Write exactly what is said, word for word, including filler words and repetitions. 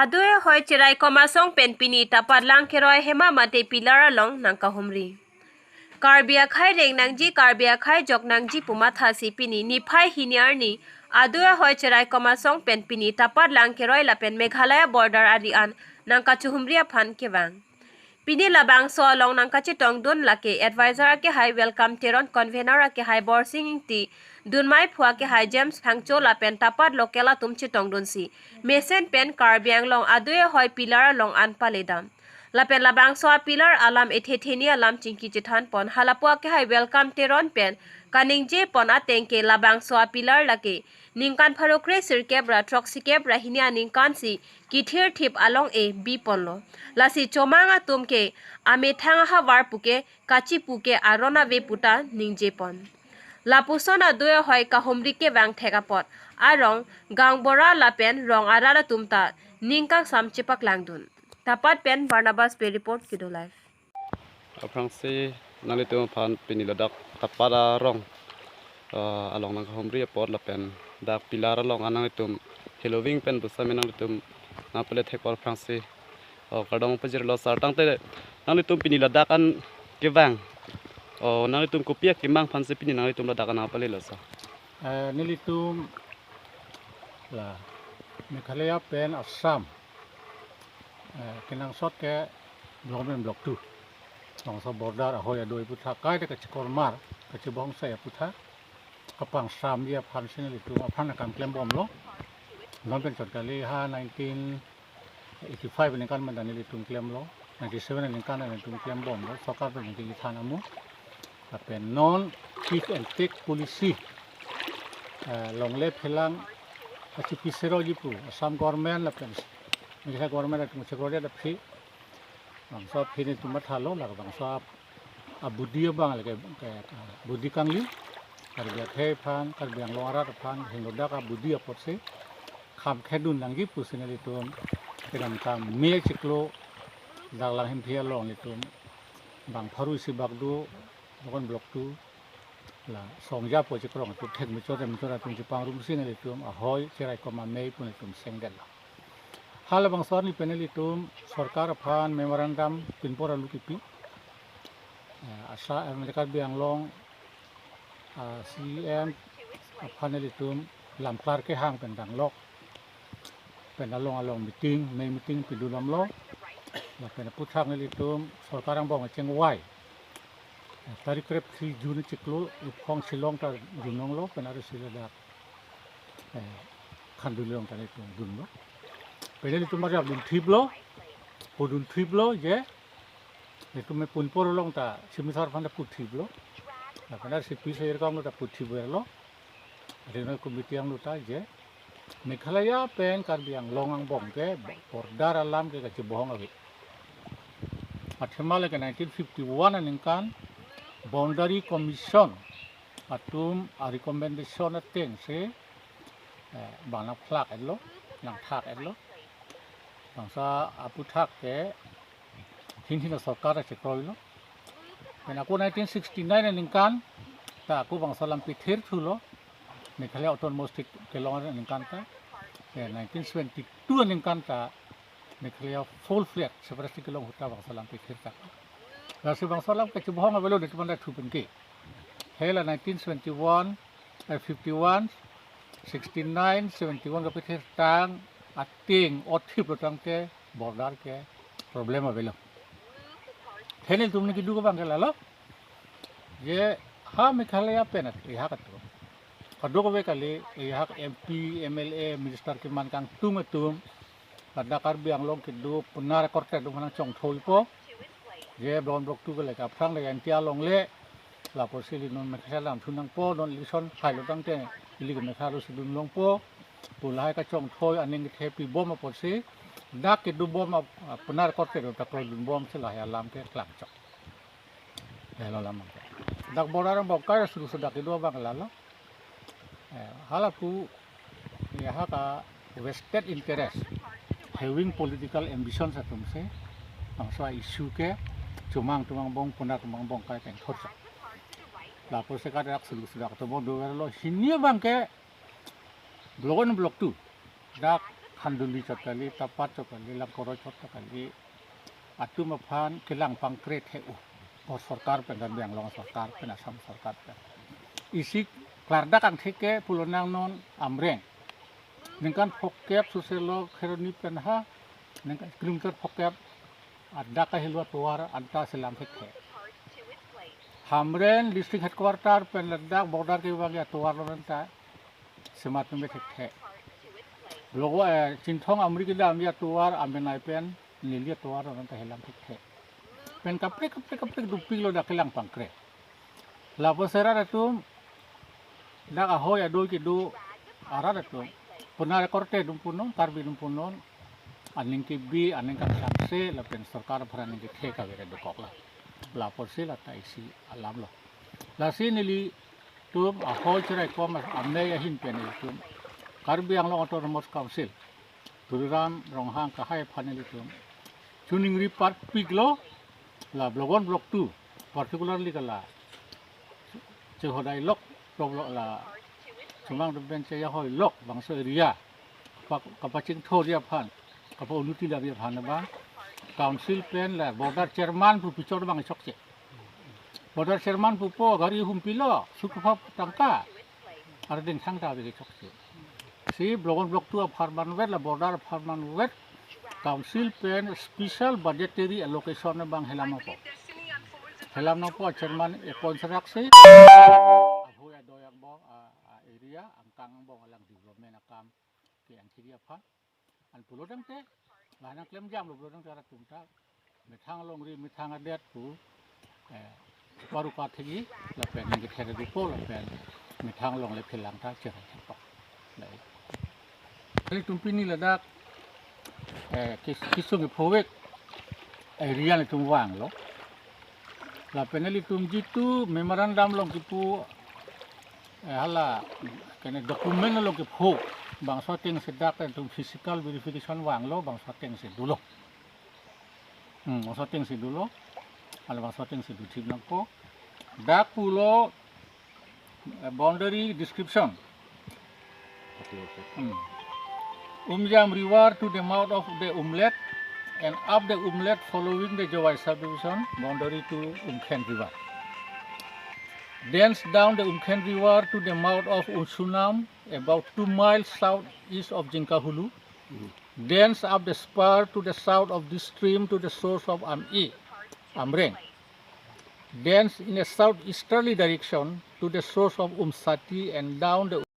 Ado ahoi cherai komasong pen pini Tapat Langkeroi Hema Mate pillar along nangkahumri. Karbi akhei reng nangji, Karbi akhei jok nangji pu mathasi pini niphai hini arni ado ahoi cherai komasong pen pini Tapat Langkeroi lapen Meghalaya border ari an nangkachehumri aphan kevang. Pini labangso along nangkachetongdun lake advisor akehai Welcome Teron, convener akehai Borsing Ingti, dunmai phu akehai James Phangcho lapen Tapat local atum chetongdunsi mesen pen Karbi Anglong ado ahoi pillar along an paledam. Lapen labangso a pillar alam ethe theni alam chingki chethanpon. Halapu akehai Welcome Teron pen kaningje pon ateng ke labangso a pillar lake ningkan pharo kre sirkep ra throksikep ra hini aningkansi kithirthip along-e biponlo. Lasi chomang atum ke amethang ahavar puke kachipu ke aron ave puta ningjepon. Lapuson ado ahoi kahumri kevang thek apot arong, gaonbura lapen rong arat atum ta ning kangsam chepaklangdun. Tapat pen Barnabas Bey report, Kedo Live. Aphrangsi nanglitum aphan pini ladak Tapat arong, ah, along nangkahumri apot lapen dak pillar along an nanglitum heloving pen pusitame nanglitum nangpale thek apot aphrangsi, oh, kardom pajirlo sir. Tangte nanglitum pini ladak an kevang, oh, nanglitum kopi akemang aphansi pini nanglitum ladak an nangpalelo sir? Eh, nelitum la Meghalaya pen Assam, eh, kenangsot ke Block One, Block Two. Bangso border ahoi adoi aputhak kaita kachikormar, kachibongsai aputhak kapangsamji aphansi nelitum aphan akam klembomlo. Non pen chot kali, ha nineteen eighty-five aningkan manda nelitum klemlo, ninety-seven aningkan nelitum klembomlo, sorkar pen nelitum than amu. Lapen non give and take policy, eh, longle phelang kachipi seroji pu Assam government lapen Meghalaya government atum chekrodet aphi, bangso aphi nelitum mathalo, la bangso a-, abudi abang lake, ke, abudi kangli, Karbi akhei aphan, Karbi Anglong arat aphan hingno dak abudi apotsi kham khedun nangji pusi nelitum kedamtang me chiklo dak Langhemphi along nelitum bang pharo isi bak do, Block One, Block Two, la songja po chikrong atum thek mechot mechot atum chipangrumsi nelitum ahoi cherai koma mei pu nelitum sengdetlo. Halabangso arni pen nelitum sorkar aphan memorandum pinpor alu kipi. Eh, asa, eh, Karbi Anglong, ah, C E M aphan nelitum lamklar kehang pen danglok pen along along meeting, mei meeting pidun damlo. Lapen aputhak nelitum sorkar angbong chengvai, eh, tarik krep three June chiklo iphong Shillong ta dunlonglo, pen arsi ladak, eh, Khanduli along ta nelitum dunlo. Pen nelitum arjap dunthiplo, pu dunthiplo je nelitum me pinpor along ta Simi sar aphan ta puthiplo. Lapen arsi pi sir kong lo ta puthipverlo. Regional Committee angno ta je Meghalaya pen Karbi Anglong angbong ke border alam ke kachibohong ave. Athema lake nineteen fifty-one aningkan Boundary Commission atum a-recommendation atengsi, eh, bang nangphlak etlo, nangthak etlo. Bangso aputhak ke hini hini sorkar chekroilo. Pen ako nineteen sixty-nine aningkan ta ako bangso alam pithir thulo, Meghalaya Autonomous State kelong aningkan ta. Pen nineteen seventy-two aningkan ta Meghalaya full fledged separate state kelong ahut ta bangso alam pithir ta. Lasi bangso alam kachibohong avelo nelitum anta thu penke. Hela nineteen seventy-one, eh, fifty-one, sixty-nine, seventy-one kapithir tang ateng othip lo tangte border ke problem avelo. Hini nelitum ni keduk abang ke lalo. Je ha Meghalaya pen at, ehak atum. Kadokave kali, ehak M P, M L A, minister keman kangtung atum, ladak Karbi Anglong kedo punar korte atum nangchongthoipo. Je Block One, Block Two ke lake aphrang le N T R along le, lapusi ili non Meghalaya alam thu nangpo, non election hailo tangte ili ke Meghalaya alongsi dunlongpo pu lahai kachongthoi aning kethe pibom apotsi dak kedobom ap-, punar korte atum ta kroidunbomsi lahai alam ke klangchok. Lalo alam abang ke. Dak border angbong kai suru sudak kedo abang lalo. Eh, halapu, ya, ha ka vested interest, having political ambitions atumsi bangso a-issue ke chomang atum angbong, punar atum angbong kai tengthor sa. Lapusi kadak suru sudak atum angbong doverlo, hini abang ke Block One, Block Two, dak Khanduli chot kali, Tapat chot kali, Langkoroi chot kali, atum aphan kelang pangkre the u. Bor sorkar pen, Karbi Anglong sorkar pen, Assam sorkar pen. Isi klardak angthek ke pulo nang non Amreng. Ningkan phokep suse lo Kheroni pen ha, ningkan kilometer phokep adak kahelo atovar anta selam thekthe. Hamren district headquarter pen ladak border kevang atovar lo anta semat me thekthe. Blogo, eh, Chinthong Amri kedam atovar amenai pen neli atovar lo anta helam thekthe. Pen kaprek kaprek kaprek dopik lo dak kelang pangkre. Lapusi rat atum dak ahoi adoi kedo arat atum, puna korte atum punon, Karbi atum punon, aning kebi, aning kangsamse, lapen sorkar aphan aning kethe kave ra dokok la. Lapusi lata isi alam lo. Lasi nelitum ahoi cherai kom amei ahin pen nelitum Karbi Anglong Autonomous Council, Tuliram Ronghang kahai aphan nelitum chuningri parpik lo, la Block One, Block Two, particularly ke la Chehodai Lok, Block Block la Chomang Doben Cheyahoi Lok, bangso area kapa-, kapachingthurji aphan, kapa-unnoti larji aphan abang Council pen la border chairman pu pichor bang chokche. Border chairman pupo gari humpilo, sukupha tangka, ardeng thangta ave chokche. Si Block One, Block Two apharman vet, la border apharman vet Council pen special budgetary allocation abang helam nangpo. Helam nangpo, chairman appoint serak si ahoi adoi angbong, a, a area angkang angbong alang development akam ke-enthiji aphan. An pulo tangte, la nangklemjam lo pulo tangte rat atum ta methang longri, methang adet pu, eh, paru kathegi, lapen ningkether dupo, lapen methang longle phelang ta cherai thepo. Lai. Nelitum pini ladak, eh, kis-, kisung kephovek area nelitum vanglo. Lapen nelitum jitu memorandum along kipu, eh, hala kene document along kepho, bangso ateng si dak nelitum physical verification vanglo, bangso ateng si dolo. Hmm, bangso ateng si dolo. Hala bangso ateng si dothip nangpo. Dak pulo, eh, boundary description. Hmm. Umjam River to the mouth of the Umlet and up the Umlet following the Jowai subdivision boundary to Umkhen River. Thence down the Umkhen River to the mouth of Unsunam, about two miles southeast of Jingkahulu. Thence up the spur to the south of this stream to the source of Am-e, Amreng. Thence in a southeasterly direction to the source of Umsati and down the